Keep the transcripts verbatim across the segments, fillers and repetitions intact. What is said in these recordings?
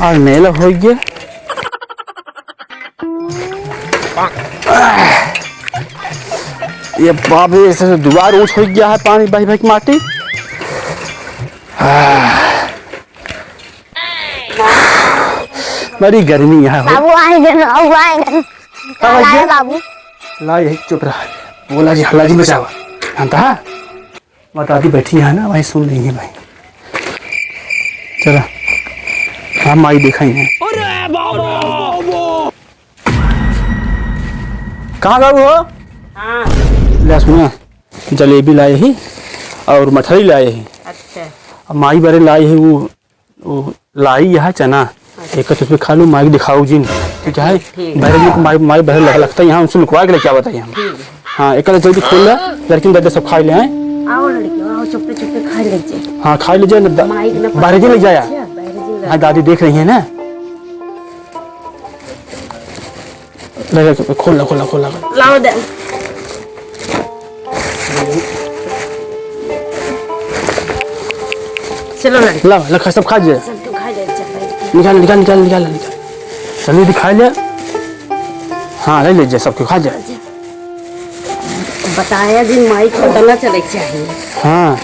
आज मेला होइ गया। ये बाप रे, ऐसे तो दुआर ऊंच होइ गया है, पानी बही बही के माटी। बड़ी गर्मी यहाँ हो। बाबू आए जन, बाबू आए जन। का भैया? लाए बाबू। ला, यही चुप रहा। बोला जी, हल्ला जी मचावा। जानता है? माता जी बैठी है ना, वहीं सुन रही है भाई। चला, हम माई देखा ही है। अरे बाबा! कहाँ गऊ हो? हाँ। ले सुना, जलेबी लाए ही और मठरी लाए ही। अच्छा। अब माई बरे लाए ही वो, वो लाई यह चना। अच्छा। एक तो उसमें खा लू, माई दिखाऊ जिन। ठीक है? ठीक। बहरे जी को माई, माई बहरे लग-, लगता है यहाँ, उनसे लुकवा के लेके आवत है हम। ठीक है। हाँ, एक जल्दी खोल ले, लड़किन दादा सब खाई ले आए। आओ लड़की, आओ, चुप्पे चुप्पे खाई ले जे। हाँ, खाई ले जे, न द-, माई के ना बाहर जी ले जाया। अच्छा, बाहर जी ले हाँ, दादी देख रही है ना। ले, ले, खोल ला, खोल ला, खोल ला। लाओ दे। चलो लड़की। ला, ला, खा, सब खा जे। सब तो खा ले, चल, बैठ के। निकाल, निकाल, निकाल, निकाल, निकाल। जल्दी दिखा ले। हाँ, ले ले जे, सब तो खा जे। बताया जी, माई को पता ना चले के चाहिए। हाँ।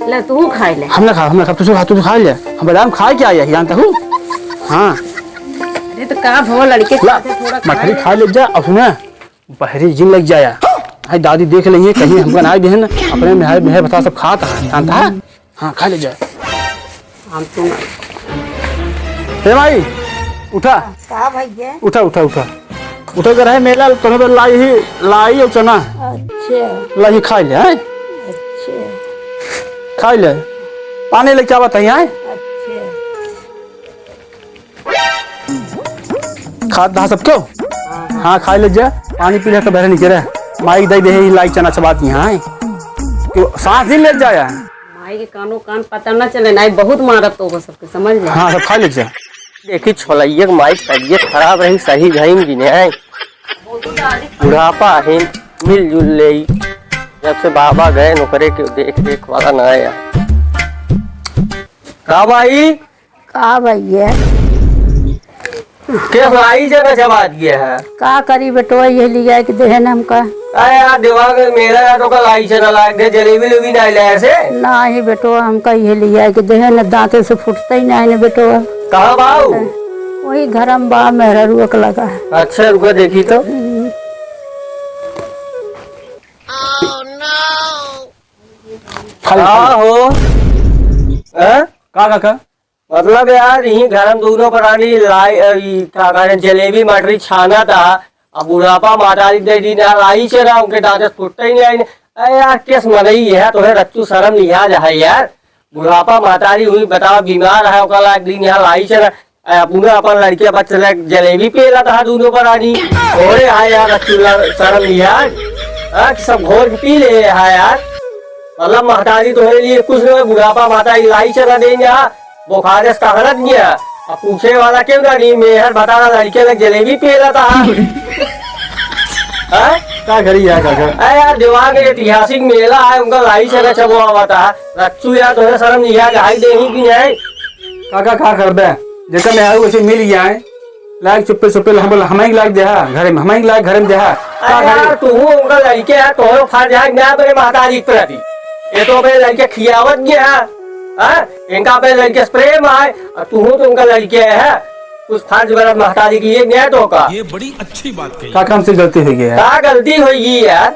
ले, तू खाई ले। हम ना खा, हम ना खा, तू खा, तू खा ले। हम बाजार में खाए क्या आया, जानता हूँ? हाँ। अरे, तो का भवा लड़के ला, साथे थोड़ा मठरी खाए खा ले जा, और सुना, बहरी जिन लग जाया। हाय, दादी देख लेंगे, कहीं हमका ना देहन, अपने मेहर, मेहर बता सब खात है, जानता है? हाँ, खा ले जा। हम तो ना। ए माई, उठा। का भैया? उठा, उठा, उठा। उठा के रहे मेला, तोहरे बदे लाई ही, लाई और चना। अच्छा। लाई ही खाई ले, हैं? अच्छा। खाई ले। पानी लेके आवत है, हैं? अच्छा। खात दहा सब क्यों? हाँ, खाई ले जा। पानी पी ले तो बहरे निकले। माई दे दे ही लाई चना चबाती, हैं? तो सांस दिन ले जाया। माई के कानो कान पता ना चले, नाई बहुत मारत तो सबके, समझ ले। हाँ, सब खा ले जा। देखी छोलैया के माई के तबीयत खराब रही, सही घई में गिने आए। बुढ़ापा है, मिलजुल ले। जब से बाबा गए, ओकरे के देख रेख वाला ना आया। का माई? का भैया? के लाई से का जवाब दिया है? का करी बेटवा, ये लिया के देहन हमका। अरे यार, दिमाग में मेला है तो का लाई से ना लाग दे, जलेबी लेबी ना लाया से? नाही बेटवा, हमका ये लिया के देहन, दांते से फूटते ही नाही ना बेटवा। कहाँ बाऊ? वही घर में बा, मेहररुआ के लगा। अच्छा, रुका देखी तो। हम्म। का हो? हैं? का, का, का? मतलब यार, यही घर में दोनों प्राणी लाई, अ, ई का कहने, जलेबी मटरी छाना था, अब बुढ़ापा मातारी दे दी ना, लाई से ना, उनके दांत से फुटते ही नहीं आई। अरे यार, किस मनई है, तोहे रच्चू शर्म लिहाज है यार। बुढ़ापा मातारी हुई, बताओ, बीमार है, ओकर लायक दिन यहाँ लाई से ना, अ, अपना अपन लड़के बच्चे लायक जलेबी पेला था दोनों प्राणी। अरे हाँ यार, रच्चू ला-, शर्म लिहाज, हाँ, कि सब घोर के पी ले है यार। मतलब महतारी तोहरे लिए कुछ नहीं, बुढ़ापा मातारी लाई से ना देंगे, हाँ। बुखार से कहरत गया, अब पूछे वाला क्यों ना नहीं, मेहर बताना लड़के लग जलेबी पेला था। हाँ? का करी यार काका? अरे यार, देवान के ऐतिहासिक मेला है, उनका लाई से ना चबो आवता है। रच्चू यार, तोहरे शर्म नहीं है, आई देही भी नहीं। काका का करबे? जेकर मेहरारू वैसे मिल जाए, लायक चुप्पे चुप्पे हम बोला, हमही लायक देहा घरे में, हमही लायक घरे में देहा। का अरे यार, घरे? तू उनका लड़के है, तोहरो फर्ज है, ना मेरे महतारी के प्रति। ये तो अपने लड़के खियावत गया है, हाँ? इनका अपने लड़के से प्रेम है, और तू तो उनका लड़के है, कुछ फर्ज बना महतारी के लिए गया तो का? ये बड़ी अच्छी बात कही। काका, हमसे गलती हो गई है। का गलती हो गई यार?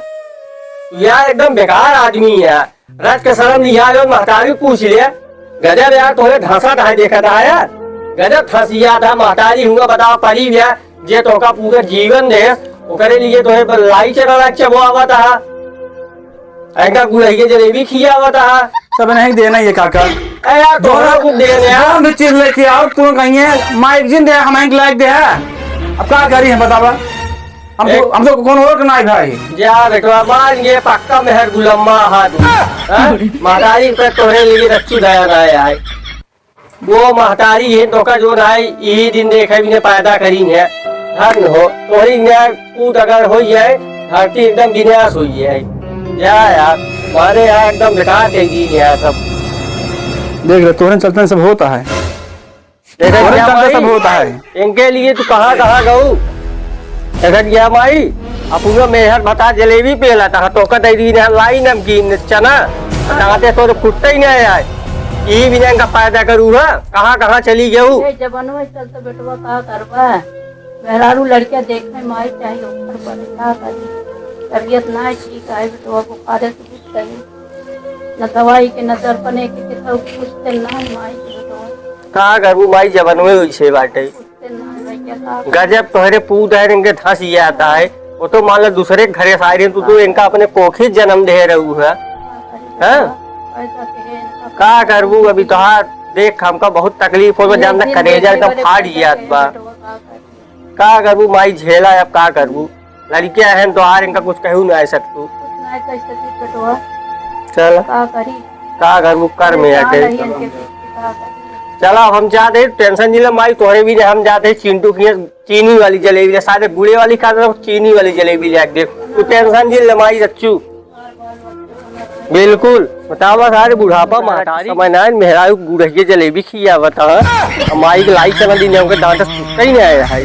यार, एकदम बेकार आदमी है। रच के शर्म नहीं आयो, महतारी पूछ ले। गजब यार, तोहरे धंसा था, देखा था यार। गजब फंसिया था, महतारी हुआ, बताओ, परी भैया, जे तोहका पूरा जीवन दे, ओकरे लिए तोहे लाई चना लाग चबो आवत हा। ऐका गुलहिया जलेबी खिया आवत हा। सब नहीं देना ये काका। ए यार, तोहरा कुछ दे दे यार। जो भी चीज लेके आओ, तू कहिए, माइक जिन दे, हम लायक दे। अब का करी हम बतावा? हम तो, ए- हम तो कौन और के नाई भाई। जा बेटवा, मान गए पक्का मेहर गुलम्मा हा तू। हाँ? महतारी पे तोरे लिए रच्चू दया ना आए। वो महतारी है तोका जो नाई, यही दिन देखे भी ने पैदा करी है। धन हो, तोरी ने पूत अगर हो जाए, धरती एकदम विनाश हो जाए। जा यार, मारे यहाँ एकदम बेकार कर दी है सब। देख ले, तोहरे चलते सब होता है। देखा और क्या चलते माई? सब होता है। इनके लिए तू कहाँ, कहाँ गऊ? देखा क्या माई? अपना मेहर भता जलेबी पेला था, तोका दे दी ना लाई नमकीन चना। ताते तो फुटते ही नहीं आए। ई बिना इनका फायदा करू है, कहाँ, कहाँ चली गऊ? ए, जबनवा चलते बेटवा का करबा? मेहरारू लड़किया देखे माई चाहे ओकर पर का करी? तबियत ना ठीक है बेटवा, बुखारे से कुछ करी। न दवाई के, न दर्पणे के, के तो कुछ ते ना माई के बेटवा। का करबू माई, जबनवे वैसे बाटे। कुछ ते ना भैया, का करी? गजब तोहरे पूत है, इनके धस जाता है। वो तो मान लो दूसरे के घरे से आए रहे, तू तो इनका अपने कोखी जन्म दे रहू है। हैं? पैसा के है, इनका का करबू? अभी तोहार देख, हमका बहुत तकलीफ हो, ये जानता दिन करेजा देखे एकदम बड़े फाट पैसा जात के बा। बेटवा, का करी? का करबू माई, झेला, अब का करबू? लड़कियां हैं तोहार, इनका कुछ कहू ना सकतू। कुछ ना कह सकी बेटवा। चल। का करी? का करबू, कर में परेशान आके। रही इनके बीच में, का करी? चला, अब हम जाते हैं, टेंशन नहीं ले माई, तोहरे भी हम जाते हैं चिंटू की चीनी वाली जलेबी ले, सारे गुड़े वाली खा रहे, चीनी वाली जलेबी ले आके दे। तू टेंशन नहीं ले माई, रच्चू। बिल्कुल। बतावा सारे बुढ़ापा महतारी समय ना, मेहरारू गुड़हिए जलेबी खिया बता। माई के लाई चना दिन हमके दांत से कहीं नहीं आया है।